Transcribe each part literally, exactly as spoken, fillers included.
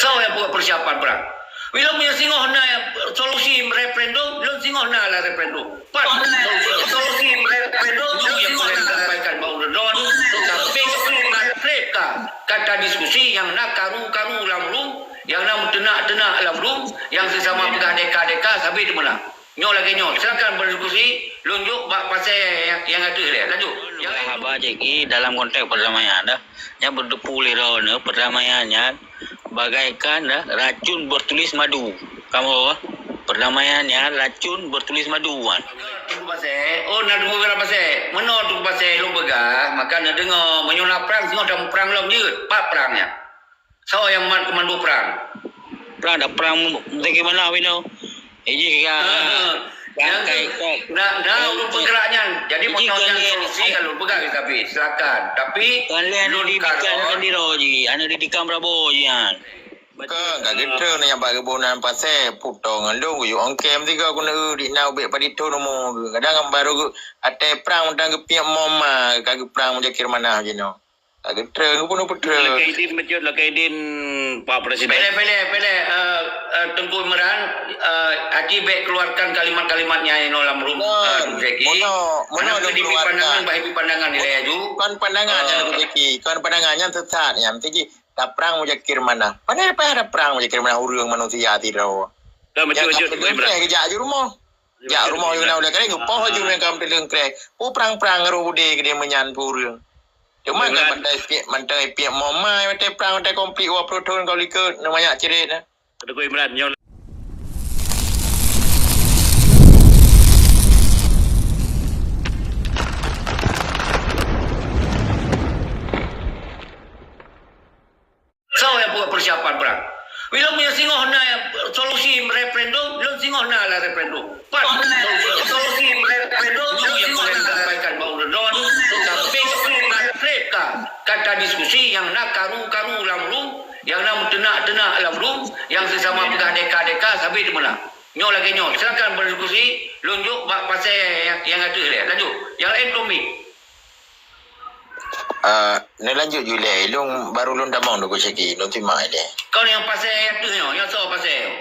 Soe nyang buat persiapan perang? Ulôn meunyoe singoh na solusi referendum, lôn singoh na lah referendum. Pat solusi, solusi referendum, lôn singoh na sampaikan bak ulôn droe, tapi treb ka, ka tadiskusi nyang na karu-karu lam rum, nyang na meuteunak-teunak lam rum, nyang sisama peugah deka-deka, sabe teumeunang. Nyoe lagèe nyoe, silakan berdiskusi, lôn jok bak pasè nyang, nyang ateueh lé. Lanjut. Nyang laén. Haba jih dalam konteks perdamaian dah. Nyang beuteupeu lé droeneuh, perdamaian nyan bagaikan dah racun bertulis madu. Kamoe, perdamaian nyan racun bertulis madu kan. Teungku Pasè, oh, na Teungku Pasè. Meunoe Teungku Pasè lôn peugah, maka neudeungoe, meunyoe na prang, singoh tameuprang lom jeuet. Pat prang nyan? Soe nyang mat komando prang? Prang dah prang bagaimana winoe? Iji ka. Nyang kai kok. Nak, nak ureueng peugerak nyan. Jadi, iji moto nyan solusi kalau peugah kita habis. Silakan. Tapi kan lé aneuk didikan kan diro ji, aneuk didikan Prabowo ji kan. Kan ka geutrön nyang bak geubonan pasè putong ngon lôn geuyue ongkem tiga guna di nau bek padito nomo. Kadang baru atei prang dan geupiep moma ka geuprang Muzakir Manaf jinoe. Ka geutrön, geupeuneuh peutrön. Lakaidin bacut, Lakaidin Pak Presiden. Pele, pele, pele, eh, eh, Teungku Imran, eh, aci bek keluarkan kalimat-kalimat nyang inoe lam rum, eh, Zeki. Mono, mono aneuk lôn keuluarkan. Pandangan, bah ibi pandangan nilai aju. Kon pandangan nyan, Zeki. Kon pandangan nyan sesat nyan. Zeki, taprang Muzakir Manaf. Pane leupah taprang Muzakir Manaf ureueng manusia sidroe. Dah, bacut, bacut, Teungku Imran. Geujak aju rumoh. Jak rumoh yue na ulèe keuréng, poh aju meunan ka meuteuleueng kréh. Peue prang-prang roh udé keudéh meunyan peue ureueng. Teuma kan mantong ipiek, mantong ipiek momai, watèe prang, watèe konflik dua puluh thon ka likot, na manyak cirét na. Teungku Imran, nyoe. Soe nyang buat persiapan perang? Ulôn meunyoe singoh na solusi referendum, lôn singoh na lah referendum. Pat solusi, solusi referendum, lôn singoh na sampaikan bak ulôn droe, tapi treb ka, ka tadiskusi nyang na karu-karu lam rum, nyang na meuteunak-teunak lam rum, nyang sisama peugah deka-deka, sabe teumeunang. Nyoe lagèe nyoe, silakan berdiskusi, lôn jok bak pasè nyang, nyang ateueh lé. Lanjut, nyang laén tomik. Ah, neulanjut ju ilèe. Lôn baru lôn tamong Teungku Syaki, lôn simak ilèe. Kon nyang pasè nyang teuh nyoe, nyang soe pasè nyoe?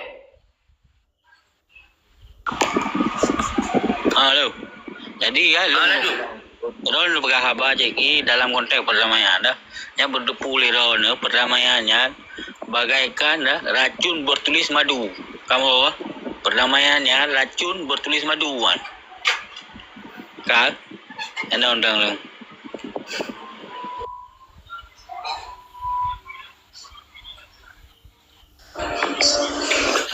Ah, halo. Jadi, ya, lôn, ah, lanjut. Lôn peugah haba Syaki dalam konteks perdamaian dah. Nyang beuteupeu lé droeneuh, perdamaian nyan bagaikan dah racun bertulis madu. Kamoe, perdamaian nyan racun bertulis madu kan. Ka? Undang-undang tu.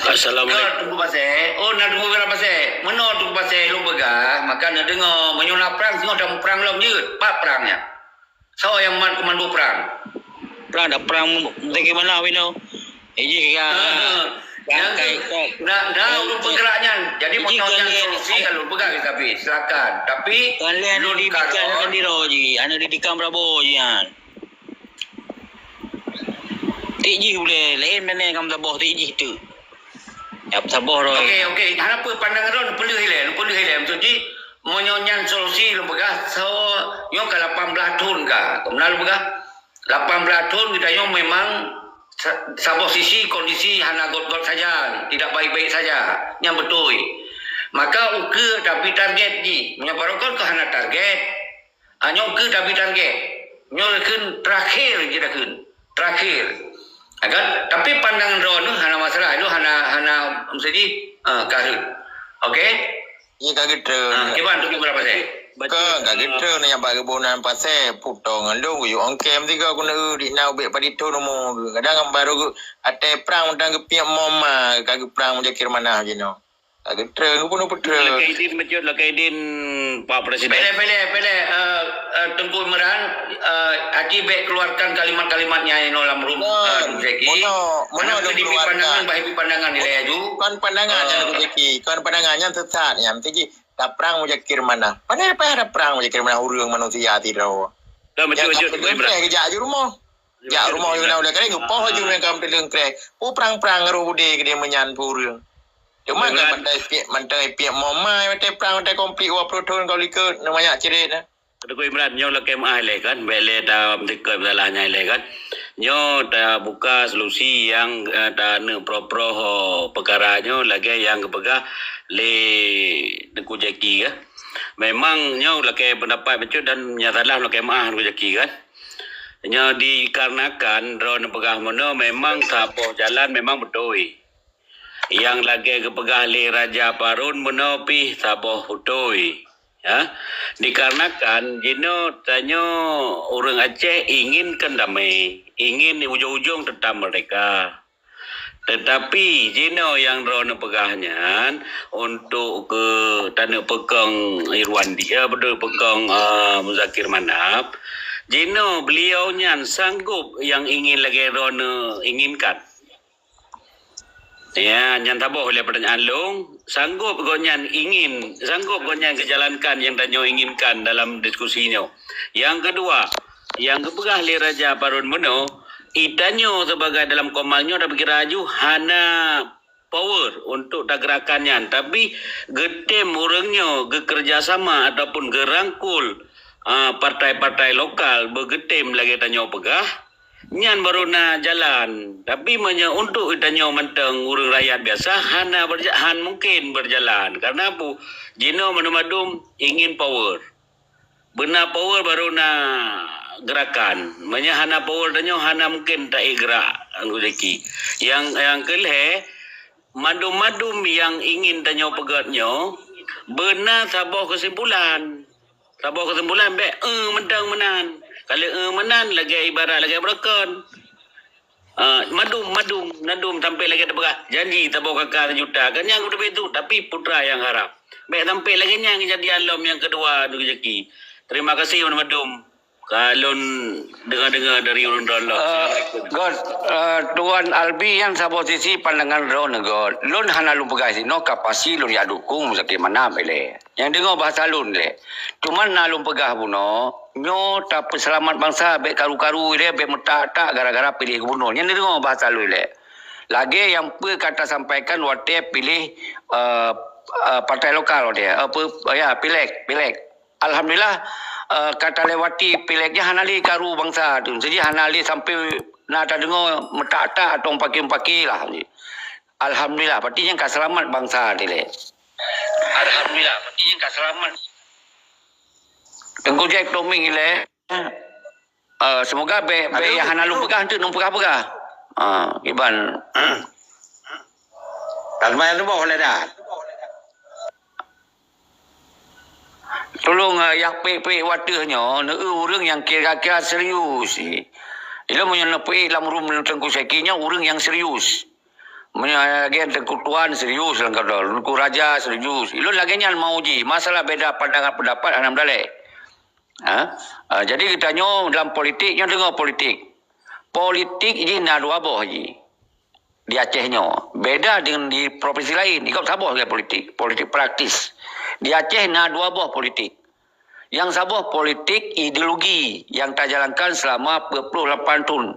Assalamualaikum. Ka Teungku Pasè. Oh, na Teungku Pasè. Meunoe Teungku Pasè lôn peugah, maka neudeungoe, meunyoe na prang, singoh tameuprang lom jeuet. Pat prang nyan? Soe nyang mat komando prang? Prang dah prang bagaimana winoe? Iji ka. Nyang kai kok. Nak, nak ureueng peugerak nyan. Jadi, iji moto nyan solusi kalau peugah kita habis. Silakan. Tapi kan lé aneuk didikan kan diro ji, aneuk didikan Prabowo ji kan. Tik jih ulèe, laén pane ka meusaboh tik jih tu. Ya, saboh roh. Okey, okey. Hana peue, pandangan droe neupeuleueh ilèe, neupeuleueh ilèe. Maksud jih, meunyoe nyan solusi lôn peugah, so, nyoe ka lapan belas thon ka. Keumeuna lôn peugah, lapan belas thon geutanyoe memang sa-, saboh sisi kondisi hana gèt-gèt saja, tidak baik-baik saja. Nyan beutôi. Maka ukeue tapi target jih. Meunyoe barokon keu hana target, Ah, nyoe keuh tapi target. Nyoe kheun terakhir jih dah kheun. Terakhir. Ah, kan? Tapi pandangan droeneuh hana masalah. Itu hana, hana mesti, ah, karet. Okey? Iya, ka geutrön. Ah, kiban tu kiban apa saya? Ke, ka geutrön nyang bak geubonan pasè putong ngon lôn geuyue ongkem tiga guna di na ubek padito nomo. Kadang baru atei prang dan geupiep moma ka geuprang Muzakir Manaf jinoe. Ka geutrön, geupeuneuh peutrön. Lakaidin bacut, Lakaidin Pak Presiden. Pele, pele, pele, eh, eh, Teungku Imran, eh, aci bek keluarkan kalimat-kalimat nyang inoe lam rum, eh, Zeki. Mono, mono lôn keuluarkan. Pandangan, bah ibi pandangan ilèe aju. Kon pandangan nyan, Teungku Zeki. Kon pandangan nyan sesat nyan. Mesti jih taprang Muzakir Manaf. Pane leupah taprang Muzakir Manaf ureueng manusia sidroe. Dah, bacut, bacut, Teungku Imran. Geujak aju rumoh. Jak rumoh yue na ulèe keuréng, poh aju meunan ka meuteuleueng kréh. Peue prang-prang roh udé keudéh meunyan peue ureueng. Teuma kan mantong ipiek, mantong ipiek momai, watèe prang, watèe konflik dua puluh thon ka likot, na manyak cirét na. Teungku Imran, nyoe lakèe meu'ah ilèe kan, bèk lé tameuteukon masalah nyan ilèe kan. Nyoe tabuka solusi nyang, eh, taneuk proh-proh peukara nyoe lagèe nyang geupeugah lé Teungku Jacky, ya. Memang nyoe lakèe pendapat bacut dan nyang salah lakèe meu'ah Teungku Jacky, kan. Nyoe dikarenakan droeneuh peugah meunoe memang saboh jalan memang beutôi. Nyang lagèe geupeugah lé Raja Parun meunoe pih saboh beutôi. Ya, dikarenakan jinoe tanyoe ureueng Aceh inginkan damai, ingin di ujong-ujong tetap merdeka. Tetapi jinoe nyang droeneuh peugah nyan untuk keu taneuk peukong Irwandi, ya, beutôi peukong, eh, Muzakir Manaf. Jinoe beliau nyan sanggup nyang ingin lagèe droeneuh inginkan. Ya, nyan saboh lé pertanyaan lôn, sanggup gobnyan ingin, sanggup gobnyan geujalankan nyang tanyoe inginkan dalam diskusi nyoe. Nyang keudua, nyang geupeugah lé Raja Parun meunoe, i tanyoe sibagai dalam komal nyoe tapiké laju hana power untuk tagerakan nyan, tapi geutem ureueng nyoe geukeureuja sama ataupun geurangkul, ah, partai-partai lokal beugeutem lagèe tanyoe peugah, nyan barô na jalan. Tapi meunyoe untuk geutanyoe mantong ureueng rakyat biasa, hana berja-, han mungkin berjalan. Karena apa? Jinoe mandum-mandum ingin power. Beuna power barô na gerakan. Meunyoe hana power tanyoe, hana mungkin taék gerak, Teungku Jacky. Nyang, nyang keulhèe, mandum-mandum nyang ingin tanyoe peugöt nyoe, beuna saboh keusimpulan. Saboh keusimpulan bèk, eh, mantong meunan. Kalau, eh, meunan lagèe ibarat lagèe beurukon. Ah, mandum, mandum, mandum sampoe lagèe teupeugah, janji saboh kaka sajuta. Kan nyan beutôi tu, tapi putra nyang haram. Bèk sampoe lagèe nyan keujadian lom nyang keudua, Teungku Jacky. Terima kasih mandum-mandum. Ka lôn deungoe-deungoe dari ureueng droen lom. Eh, Assalamualaikum. God, eh, Tuan Albi, nyan saboh sisi pandangan droeneuh, God. Lôn hana lôn peugah sinoe ka pasti lôn jak dukung Muzakir Manaf ilèe. Nyang deungoe bahasa lôn ilèe. Cuman na lôn peugah bunoe, nyoe tapeuseulamat bansa bèk karu-karu ilèe, bèk meutak-tak gara-gara piléh gubunur. Nyan deungoe bahasa lôn ilèe. Lagèe nyang peue ka tasampaikan watèe piléh, eh, eh, partai lokal watèe, eh, pe-, ya, pileg, pileg. Alhamdulillah, eh, ka talewati pileg nyan hana lé karu bansa tu. Jadi hana lé sampoe na tadeungoe meutak-tak atau meupaké-meupaké lah. Alhamdulillah, berarti nyan ka seulamat bansa dilèe. Alhamdulillah, berarti nyan ka seulamat. Teungku Jack Tommy ilèe. Eh, semoga bèk, bèk nyang hana lôn peugah tu lôn peugah-peugah. Ah, kiban. Tasma lôn boh lé dah. Tulông, eh, jak pek-pek watèe nyoe, neu-eu ureueng nyang kira-kira serius. Ilôn meunyoe neupeuék lam rumoh Teungku Syeki nyoe ureueng nyang serius. Meunyoe lagèe Teungku Tuan serius lam keudroe, Teungku Raja serius. Ilôn lagèe nyan mau jih, masalah beda pandangan pendapat hana meudalèh. Ha? Ah, jadi geutanyoe dalam politik nyoe deungoe politik. Politik jih na dua boh jih. Di Aceh nyoe. Beda dengan di provinsi lain. Ikôt saboh lagèe politik, politik praktis. Di Aceh na dua boh politik. Nyang saboh politik ideologi nyang tajalankan selama dua puluh lapan thon.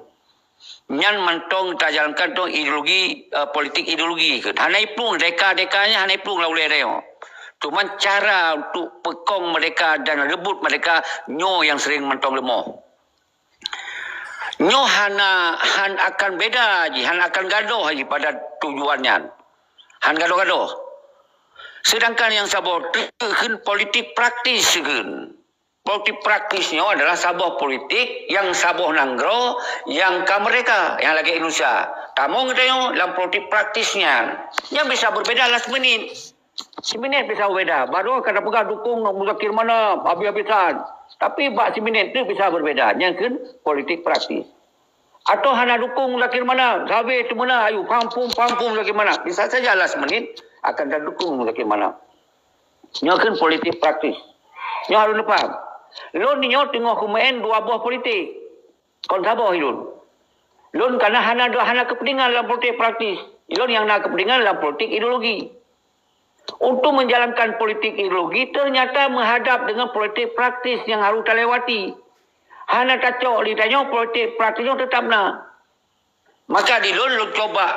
Nyan mantong tajalankan tong ideologi, eh, politik ideologi keuh. Hana iplueng, deka-deka nyan hana iplueng lam ulèe tanyoe. Cuman cara untuk peukong merdeka dan rebut merdeka nyoe nyang sering mantong leumoh. Nyoe hana, han akan beda jih, han akan gadôh jih pada tujuan nyan. Han gadôh-gadôh. Sedangkan nyang saboh teuk kheun politik praktis kheun. Politik praktis nyoe adalah saboh politik nyang saboh nanggroe nyang ka merdeka, nyang lagèe Indonesia. Tamong geutanyoe lam politik praktis nyan. Nyan bisa berbeda last minute. Siminit bisa berbeda. Baru ka tapeugah dukung Muzakir Manaf habis-habisan. Tapi bak siminit tu bisa berbeda. Nyan kheun politik praktis. Atau hana dukung Muzakir Manaf, sabe teumeunan, ayu, pam pum, pam pum Muzakir Manaf. Bisa saja last minute akan tadukung Muzakir Manaf. Nyoe kheun politik praktis. Nyoe harôh neupaham. Lôn nyoe teungoh kumeu'en dua boh politik. Kon saboh ilôn. Lôn kana hana, hana keupeuntengan lam politik praktis. Ilôn nyang na keupeuntengan lam politik ideologi. Untuk menjalankan politik ideologi, ternyata menghadap dengan politik praktis nyang harôh talewati. Hana tacok di tanyoe politik praktis nyoe teutap na. Maka di lôn, lôn cuba,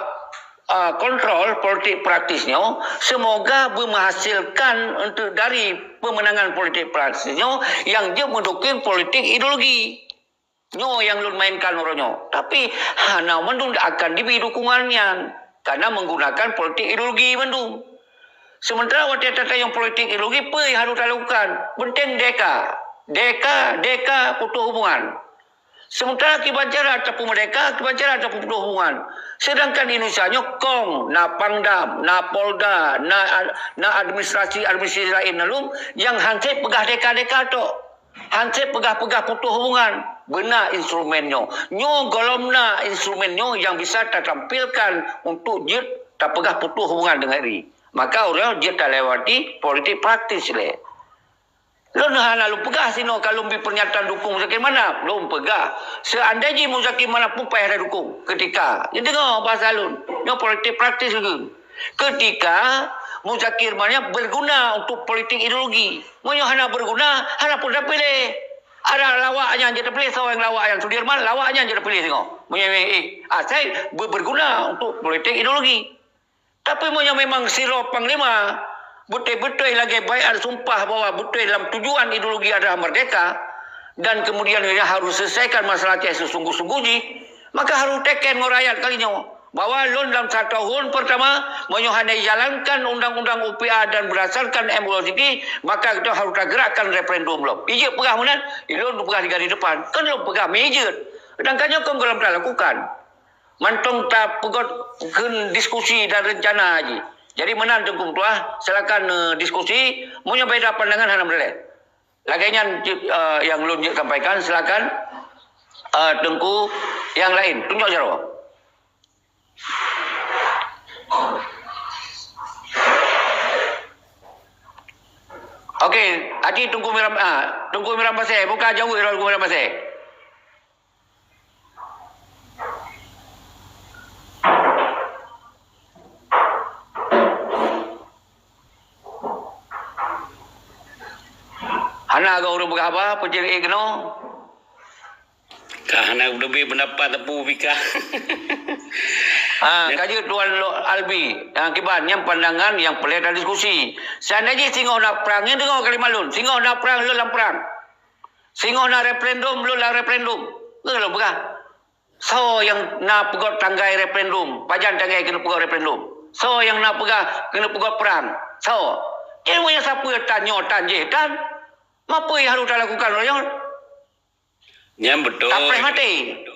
ah, kontrol politik praktis nyoe, semoga beumeuhasilkan untuk dari peumeunangan politik praktis nyoe nyang jeuet meudukung politik ideologi. Nyoe nyang lôn mainkan uroe nyoe. Tapi hana mandum akan dibi dukungan nyan, karena menggunakan politik ideologi mandum. Sementara watée tatanyong politik ideologi, peue nyang harôh talakukan? Penting deka. Deka, deka putôh hubungan. Sementara kiban cara tapeumerdeka, kiban cara tapeuputôh hubungan. Sedangkan di Indonesia nyoe kong, na Pangdam, na Polda, na, na administrasi-administrasi laén na lom nyang han sép peugah deka-deka tok. Han sép peugah-peugah putôh hubungan. Beuna instrumen nyoe. Nyoe gohlom na instrumen nyoe nyang bisa tatampilkan untuk jeuet tapeugah putôh hubungan deungon ri. Maka ureuëng jeuet talewati politik praktis lé. Lôn hana lôn peugah sinoe ka lôn bi pernyataan dukung Muzakir Manaf. Lôn peugah, seandai jih Muzakir Manaf pun payah dukung ketika. Nyoe deungoe bahasa lôn. Nyoe politik praktis lagée. Ketika Muzakir Manaf berguna untuk politik ideologi. Meunyoe hana berguna, hana pun tapiléh. Ada lawak nyan je tapiléh, soe nyang lawak nyan, Sudirman, lawak nyan je tapiléh singoh. Meunyoe, eh, asai be-, berguna untuk politik ideologi. Tapi meunyoe memang sidroe panglima, beutôi-beutôi lagée baiat sumpah bahwa beutôi lam tujuan ideologi adalah merdeka, dan kemudian ia harus selesaikan masalah Aceh sesungguh-sungguh jih, maka harus teken ngon rakyat kali nyoe bahwa lôn dalam satu tahun pertama, meunyoe hana jalankan undang-undang U P A dan berdasarkan M U L C T, maka kita harus tagerakkan referendum lom. Ijeuet peugah meunan, lôn peugah di garis depan. Kan lôn peugah mijeuet. Sedangkan nyoe kon gohlom talakukan. Mantong tapeugot kheun diskusi dan rencana jih. Jadi meunan Teungku Meutuah, silakan, eh, diskusi. Meunyoe beda pandangan hana meudaleh. Lagée nyan, eh, nyang lôn jeuet sampaikan, silakan, eh, Teungku nyang laén, tunjok jaroe. Okey, aci Teungku Miram, ah, Teungku Miram Pasé, buka jaweueb Teungku Miram Pasé. Hana geuh ureuëng peugah haba, peucék keunoe. Ka hana leubeh pendapat teupeu pika. Ah, ya. Ka jeuet Tuan Lo-, Albi, nyang kiban, nyang pandangan nyang peureulée tadiskusi. Seandai jih singoh na prang, nyan deungoe kalimat lôn, singoh na prang, lôn lam prang. Singoh na referendum, lôn lam referendum. Nyoe lôn peugah. Soe nyang na peugot tanggai referendum? Pajan tanggai keuneuk peugot referendum? Soe nyang na peugah keuneuk peugot prang? Soe? Ilmu nyang sapeue tan nyoe tan jih tan? Mapeue nyang harôh talakukan uroe nyoe? Nyan beutôi. Tapreh maté.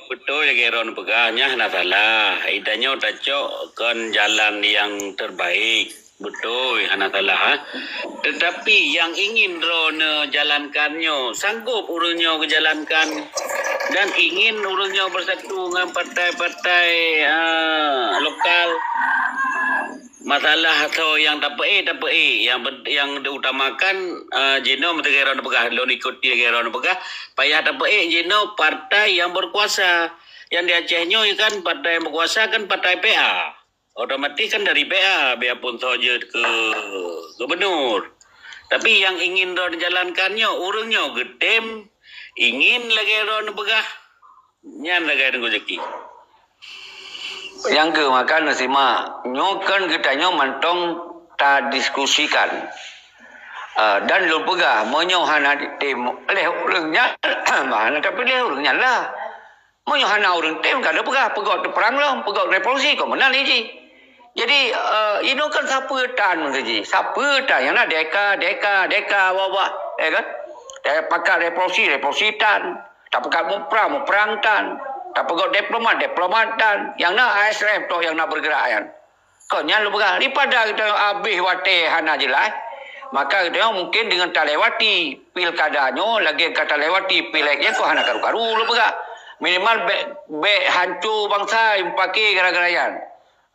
Beutôi lagée droeneuh peugah, nyan hana salah. Itanyoe tacok kon jalan nyang terbaik. Beutôi, hana salah, eh. Tetapi nyang ingin droeneuh jalankan nyoe, sanggob ureuëng nyoe geujalankan dan ingin ureuëng nyoe bersatu ngon partai-partai, ah, lokal. Masalah soe nyang tapeuék, tapeuék. Nyang pent-, nyang diutamakan, ah, jinoe meuseuti droeneuh peugah, lôn ikuti lagée droeneuh peugah, payah tapeuék jinoe partai nyang berkuasa. Nyang di Aceh nyoe kan partai nyang berkuasa kan partai P A. Otomatis kan dari P A, biarpun soe jeuet keu gubernur. Tapi nyang ingin droeneuh jalankan nyoe, ureuëng nyoe geutem ingin lagée droeneuh peugah. Nyan lagée Teungku Zaki. Nyang keu makan simak, nyoe kan geutanyoe mantong tadiskusikan. Eh, dan lôn peugah, meunyoe hana tem lé ureuëng nyan, hana tapiléh ureuëng nyan lah. Meunyoe hana ureuëng tem, ka lheueh peugah, peugot teuprang lom, peugot revolusi, kon meunan lé jih. Jadi, eh, inoe kan sapeue tan meunan jih, sapeue tan, nyang na deka, deka, deka, wah, wah, ya kan? Eh, pakat revolusi, revolusi tan, tapakat muprang, muprang tan, tapeugot diplomat, diplomat tan, nyang na A S R F tok nyang na bergerak nyan. Kon nyan lôn peugah, daripada geutanyoe habéh watée hana jeulaih, maka geutanyoe mungken deungon talewati pilkada nyoe lagée ka talewati pileg nyan kon hana karu-karu lôn peugah. Minimal bék, bék hanco bansa meupaké gara-gara nyan.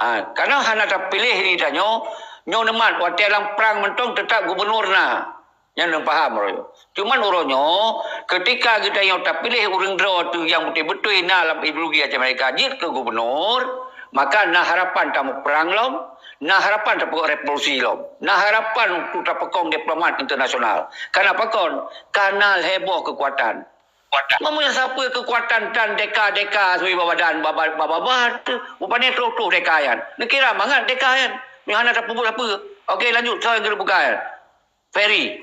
Ha, karena hana tapiléh di tanyoe, nyoe neumat watée lam prang mantong teutap gubernur na. Nyan lôn paham uroe nyoe. Cuman uroe nyoe, keutika geutanyoe tapiléh ureuëng droe teuh nyang beutôi-beutôi na lam ideologi Aceh Merdeka jeuet keu gubernur, maka na harapan tamuprang lom, na harapan tapeugot revolusi lom, na harapan untuk tapeukong diplomat internasional. Kana pakon? Kana lhée boh keukuatan. Meunyoe sapeue keukuatan tan deka-deka sabe babadan, baba-, babah teuh, bupane troh-troh deka nyan. Neukira mangat deka nyan. Nyoe hana tapeubuet sapeue. Oke, lanjut, soe nyang keuneuk buka nyan? Ferry.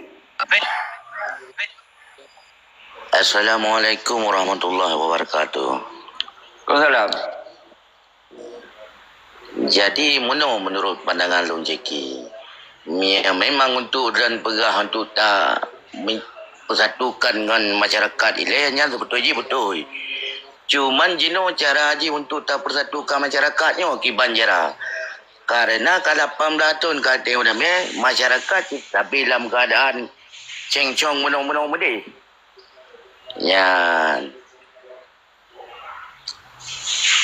Assalamualaikum warahmatullahi wabarakatuh. Waalaikumsalam. Jadi, meunoe meunurot pandangan lôn, Jeki, mi-, memang untuk dan peugah untuk ta mi-, persatukan ngon masyarakat ilée nyan seubeutôi jih beutôi. Cuman jinoe cara jih untuk tapeusatukan masyarakat nyoe kiban cara. Karena ka lapan belas thon ka teuh udah mé, masyarakat cit tapi lam keuadaan ceng-cong meunoe-meunoe meudeh. Nyan.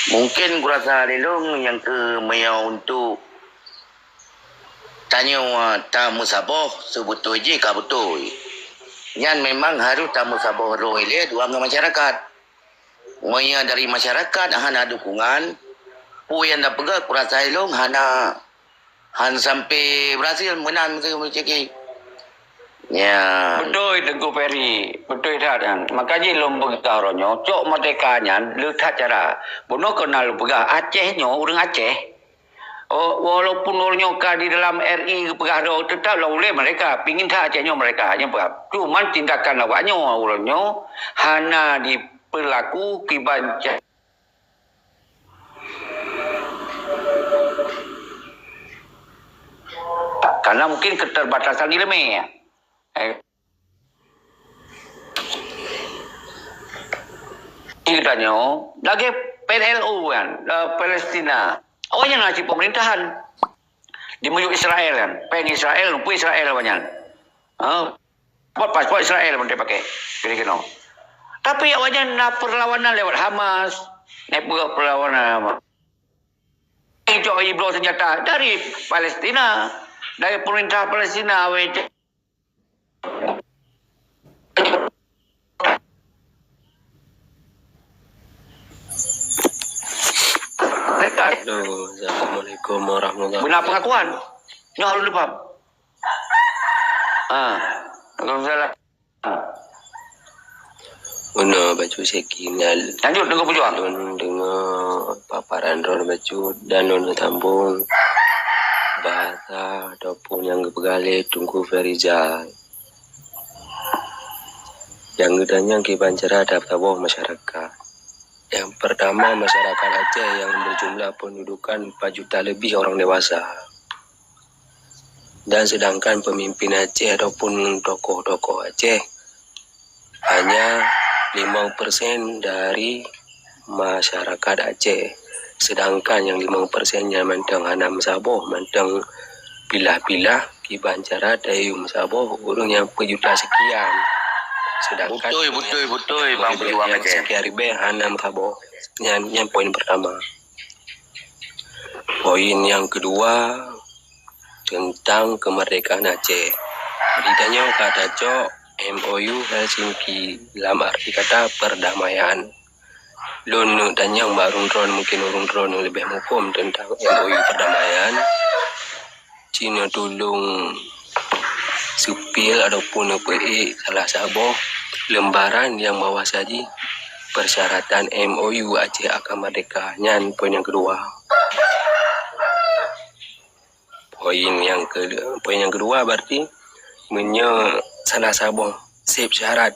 Mungkin kurasa lé lôn nyang keu meunyoe untuk tanyoe tameusaboh seubeutôi jih ka beutôi. Nyan memang harôh tameusaboh droe ilée dua ngon masyarakat. Meunyoe dari masyarakat hana dukungan, peue nyang tapeugah kurasa lé lôn hana, hana sampai berhasil meunan keu Ceki. Ya. Beutôi Teungku Ferry, beutôi that nyan. Maka jih lôn peugah uroe nyoe, cok merdeka nyan le that cara. Bunoe keunan lôn peugah, Aceh nyoe ureuëng Aceh. Oh, walaupun ureuëng nyoe ka di dalam R I geupeugah droe, teutap lah ulée merdeka, pingin that Aceh nyoe merdeka, nyan peugah. Cuman tindakan awak nyoe, ureuëng nyoe hana dipeulaku kiban ca-, karena mungkin keterbatasan iéleumé. Eh, Geutanyoe lagée P L O kan, eh, Palestina. Awaknyan na cit pemerintahan di miyueb Israel kan, péng Israel, rupiah Israel awaknyan. Ha? Paspor, paspor Israel pun dipakai. Kira-kira. Tapi awaknyan na perlawanan lewat Hamas, na perlawanan Hamas. Ijok ibloe senjata dari Palestina, dari pemerintah Palestina, awaknyan Halo, assalamualaikum warahmatullahi wabarakatuh. Beuna pengakuan. Nyoe harôh leupah. Ah, Waalaikumsalam. Beuna bacut Ceki nyan. Lanjut, Teungku Pejuang. Lôn deungoe paparan droe bacut dan lôn sambong bahasa ataupun nyang geupeugah lé Teungku Ferizal. Nyang geutanyoe kiban cara tasaboh masyarakat. Nyang pertama, masyarakat Aceh nyang berjumlah pendudukan empat juta lebih orang dewasa. Dan sedangkan pemimpin Aceh ataupun tokoh-tokoh Aceh hanya lima persen dari masyarakat Aceh. Sedangkan nyang lima persen nyan mantong hana meusaboh, mantong pilah-pilah kiban cara tayue meusaboh ureuëng nyang peujuta sekian. Sedangkan beutôi, beutôi, beutôi, Bang Pejuang Aceh. Sekian ribée hana meusaboh. Nyan, nyan poin pertama. Poin nyang keudua, teuntang keumeurdekaan Aceh. Di tanyoe ka tacok M O U Helsinki lam arti kata perdamaian. Lôn neuk tanyong bak ureuëng droe, mungkin ureuëng droe leubeh muphom teuntang M O U perdamaian. Cina tulông seupil ataupun neupeuék salah saboh lembaran nyang bahwasa jih persyaratan M O U Aceh akan merdeka. Nyan poin nyang keudua. Poin nyang ke, poin nyang keudua berarti meunyoe salah saboh seb syarat